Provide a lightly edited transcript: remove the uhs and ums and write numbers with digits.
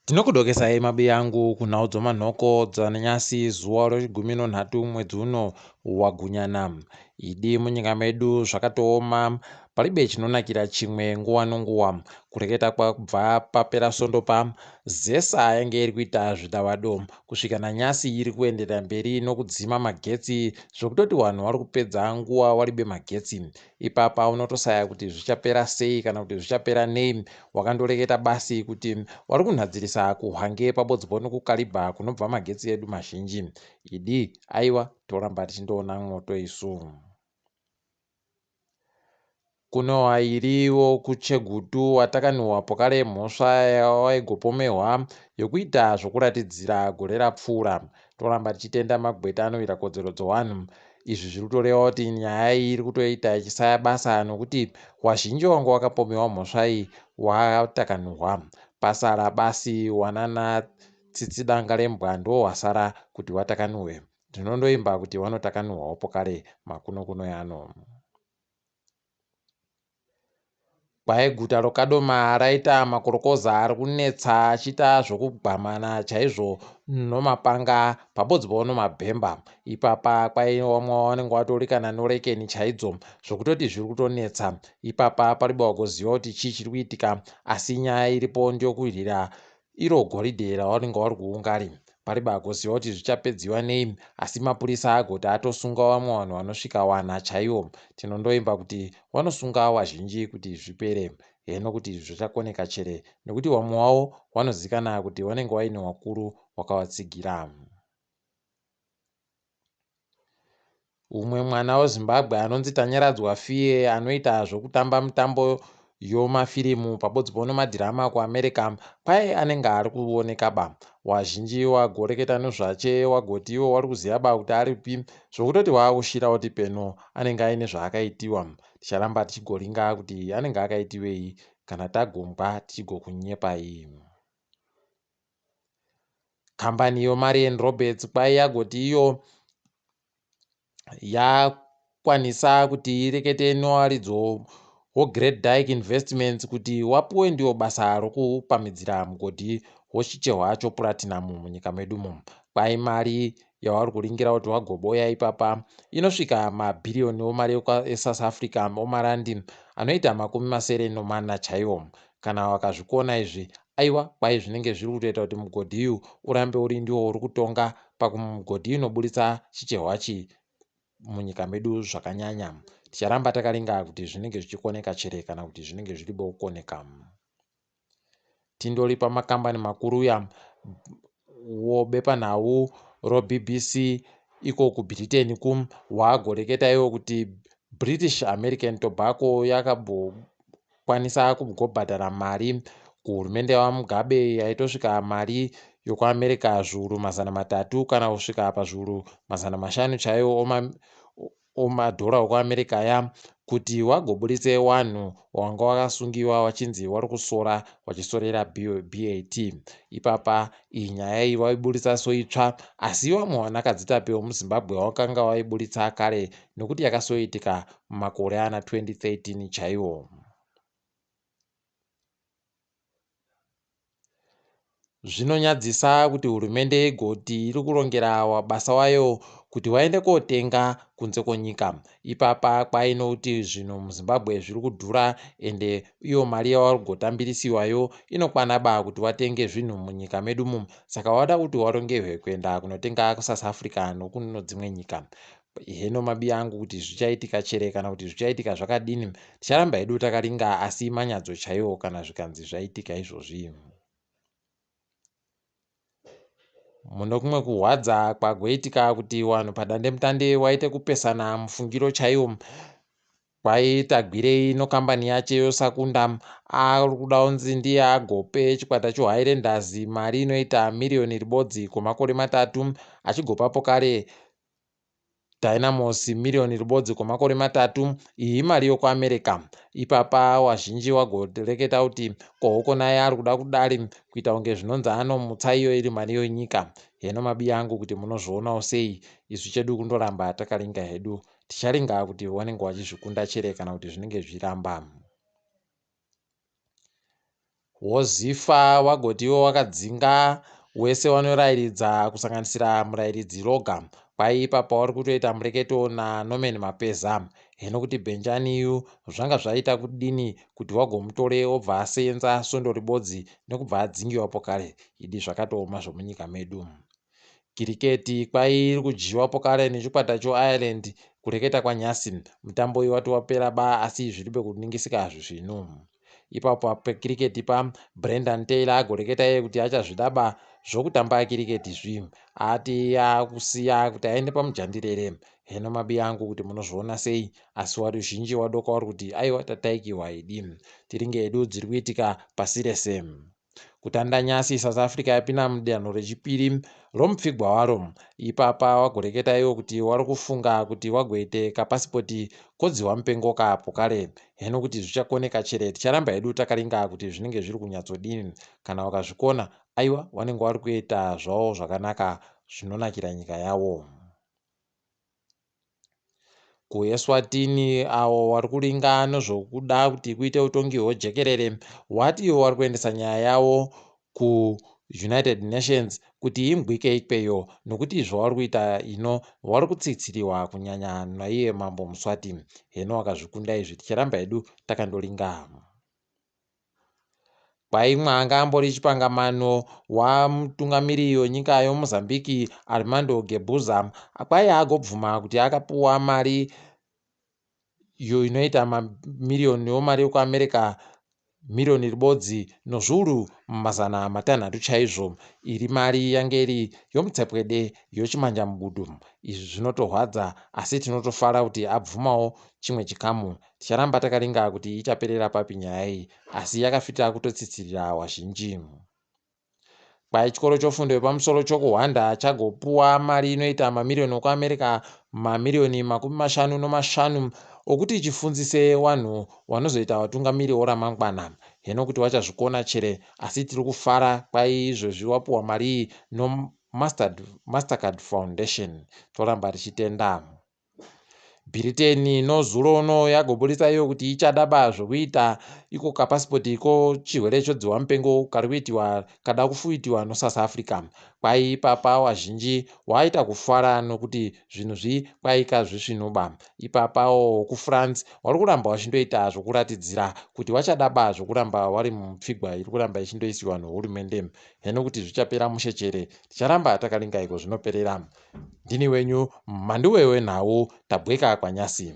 Tinokudokesai mabiyangu kunhau dzomanhoko dzanyasi zuva rechigumi nonhatu mwedzi uno waGunyana. Idi munyika medu zvakatooma palibe chinonakira chimwe nguva nonguva. Kureketa kwabva papera svondo pa ZESA yange iri kuita zvidavado kusvika nanyasi iri kuenderera mberi nokudzima magetsi zvokutoti vanhu vari kupedza nguva walibe magetsi. Ipapa unotosaya kuti zvichapera sei kana kuti zvichapera nei wakandoreketa basi kuti wari kunhadzirisa kuHwange pabodzbo nokuKaribha kunobva magetsi edu mazhinji. Idi aiwa toramba tichindoona mwoto isu. Kuno wairi wokuChegutu watakanhuhwa pokare mhosva yawaigopomehwa yokuita zvokuratidzira gore rapfuura. Toramba tichitenda magweta anorwira kodzero dzowanhu. Izvi zviri kutoreva kuti nyaya iyi iri kutoita ichisaya basa nokuti wazhinji wanga wakapomewa mhosva iyi watakanhuhwa. Pasara basi wanana Tsitsi Dangarembwa ndiwo wasara kuti watakanuhwe. Tinondoimba kuti wanotakanuhwawo pokare makuno kuno yano. Kwai guta roKadoma raita makorokoza ari kunetsa achiita zvokugwamana chaizvo nomapanga pabodzwawo nomabhemba. Ipapa kwai vamwe vanenge vatori kana norekeni chaidzo zvokutoti zviri kutonetsa. Ipapa paribe wagoziva kuti chii chiri kuitika asi nyaya iripo ndeyokurwira iro goridhe ravanenge vari kuungari. Paribe agoziva kuti zvichapedziwa nei asi mapurisa agoti atosunga vamwe vanhu vanosvika wana chaiwo. Tinondoimba kuti wanosunga wazhinji kuti zvipere. Heno kuti zvichakoneka chere nekuti wamwe wavo wanozikana kuti wanenge waine wakuru wakawatsigira. Umwe mwana weZimbabwe anonzi Tanyaradzwa Fiye anoita zvokutamba mitambo yomafirimu pabodzbo nomadhirama kuAmerica kwai anenge ari kuoneka ba. Wazhinji wagoreketa nezvache wagoti iwo wari kuziva ba kuti aripi zvokutoti waakushira kuti peno anenge aine zvaakaitiwa. Ticharamba tichigoringa kuti anenge akaitiwei kana tagombwa tichigokunyepai. Kambani yoMarian Roberts kwai yagoti iyo yakwanisa kuti irekete nowaridzo woGreat Dyke Investments kuti wapuwe ndiwo basa rokupamhidzira mugodhi wochichehwa chopuratinum munyika medu umu. Kwai mari yavari kuringira kuti wagoboya ipapa inosvika mabhiriyoni omari eSouth Africa omarandi anoita 64 chaiwo. Kana wakazvikona izvi aiwa kwai zvinenge zviri kutoita kuti mugodhi uyu urambe uri ndiwo uri kutonga pakumigodhi inoburitsa chichehwachi munyika medu zvakanyanya. Ticharamba takaringa kuti zvinenge zvichikoneka chere kana kuti zvinenge zviri bokukoneka. Tindori pamakambani makuru uya wobepanhau roBBC iko kuBritain ku waagoreketa iwo kuti British American Tobacco yakambokwanisa kugobhadhara mari kuhurumende yaVaMugabe yaitosvika mari yokuAmerica zviuru 300 kana kusvika pazviuru 500 chaiwo omadhora okuAmerica aya kuti wagoburitse wanhu wanga wakasungiwa wachinzi wari kusora wachisorera BAT. Ipapa iyi nyaya iyi waiburitsa soitsva asi vamwe vanakadzitape vemuZimbabwe wakanga waiburitsa kare nokuti yakasoitika mumakore ana 2013 chaiwo. Zvinonyadzisa kuti hurumende igoti iri kurongera wabasa wayo kuti waende kotenga kunze kwenyika. Ipapa kwainoti zvinhu muZimbabwe zviri kudhura ende iyo mari yavari kugotambirisiwayo inokwana ba kuti watenge zvinhu munyika medu umu. Saka wada kuti warongerwe kuenda kunotenga kuSouth Africa nokuno dzimwe nyika. Heno mabi angu kuti zvichaitika chere kana kuti zvichaitika zvakadini. Ticharamba hedu takaringa asi manyadzo chaiwo kana zvikanzi zvaitika izvozvi. Mune kumwe kuhwadza kwagoitika kuti wanhu padandemutande waite kupesana mufungiro chaiwo. Kwai Tagwirei nokambani yache yoSakunda ari kuda kunzi ndiye agope chikwata choHighlanders mari inoita miriyoni ribodzi kwemakore matatu achigopapo kare Dynamos miriyoni ribodzi kwemakore matatu. Iyi imari yokuAmerica. Ipapa wazhinji wagoreketa kuti kohoko naye ari kuda kudari kuita kunge zvinonzi anomutsa iyo iri mari yenyika. Heno mabiya angu kuti munozvionawo sei. Isu chedu kundoramba takaringa hedu. Ticharinga kuti wanenge wachizvikunda chere kana kuti zvinenge zvichiramba. Wozifa wagoti iwo wakadzinga wese wanorairidza kusanganisira murairidzi Loga. Kwai ipapa wari kutoita mureketo naNorman Mapeza. Hino kuti Benjani yu zvanga zvaita kudini kuti wagomutore obva aseenza svondo ribodzi nekubva adzingiwa pokare. Idi zvakatooma zvomunyika medu. Kiriketi kwai iri kudyiwa pokare nechikwata choIreland kureketa kwanyasi. Mutambo uyu wati wapera ba asi zviri pekuningisika hazvisvinu. Ipapo pakiriketi pa Brendan Taylor agoreketa iye kuti achazvidaba zvokutamba kiriketi zvi. Ati akusiya kuti aende pamujandirere. Heno mabi angu kuti munozviona sei asi waruzhinji wadoka wari kuti aiwa tataikiwa idi. Tiringe hedu dziri kuitika pasi rese. Kutanda nyasi South Africa yapinda mudanho rechipiri romupfigwa waro. Ipapa wagoreketa iwo kuti wari kufunga kuti wagoite kapasipoti kodziwa mupengo kapo kare. Heno kuti zvichakoneka chere ticharamba hedu takaringa kuti zvinenge zviri kunyatsodini. Kana wakazvikona aiwa wanenge wari kuita zvavo zvakanaka zvinonakira nyika yawo. KuEswatini avo vari kuringa nezvokuda kuti kuite utongi hwejekerere wati ivo vari kuendesa nyaya yavo kuUnited Nations kuti imgwike ikweyo nokuti zvavari kuita ino vari kutsitsiriwa kunyanya naiye mambo Muswati. Heno akazvikunda izvi ticharamba hedu takandoringa. Kwai mwanga ambori chipangamano wamutungamiri wenyika yoMozambique Armando Guebuza kwai agobvuma kuti akapuwa mari iyo inoita mamiriyoni omari ekuAmerica miriyoni ribodzi nozviuru 600 chaizvo iri mari yange iri yomutsepwede yochimanjamubudu. Izvi zvinotorwadza asi tinotofara kuti abvumawo chimwe chikamu. Ticharamba takaringa kuti ichaperera papi nyaya iyi asi yakafita kutotsitsirira wazhinji. Kwai chikoro chofundo yepamusoro chokuHwanda chagopuwa mari inoita mamiriyoni okuAmerica mamiriyoni 55 okuti chifundzise vanhu vanozoita vatungamiri oramangwana. Heno kuti vachazvikona chere asi tiri kufara kwai izvozvi wapuwa mari iyi noMastercard Foundation. Toramba tichitenda. Bhiriteni nozuro uno yagoburitsa iyo kuti ichadaba zvokuita iko kapasipoti kochirwere chodziwa mupengo kari kuitiwa kada kufuitiwa noSouth Africa. Kwai ipapa wazhinji waita kufara nokuti zvinhu zvi kwaika zvisvinuba. Ipapawo kuFrance wari kuramba wachindoita zvokuratidzira kuti wachadaba zvokuramba wari mupfigwa iri kuramba ichindoisiwa nohurumende. Heno kuti zvichapera mushe chere ticharamba takaringa iko zvinoperera. Ndini wenyu Mhanduwe wenhau tabweka kwanyasi.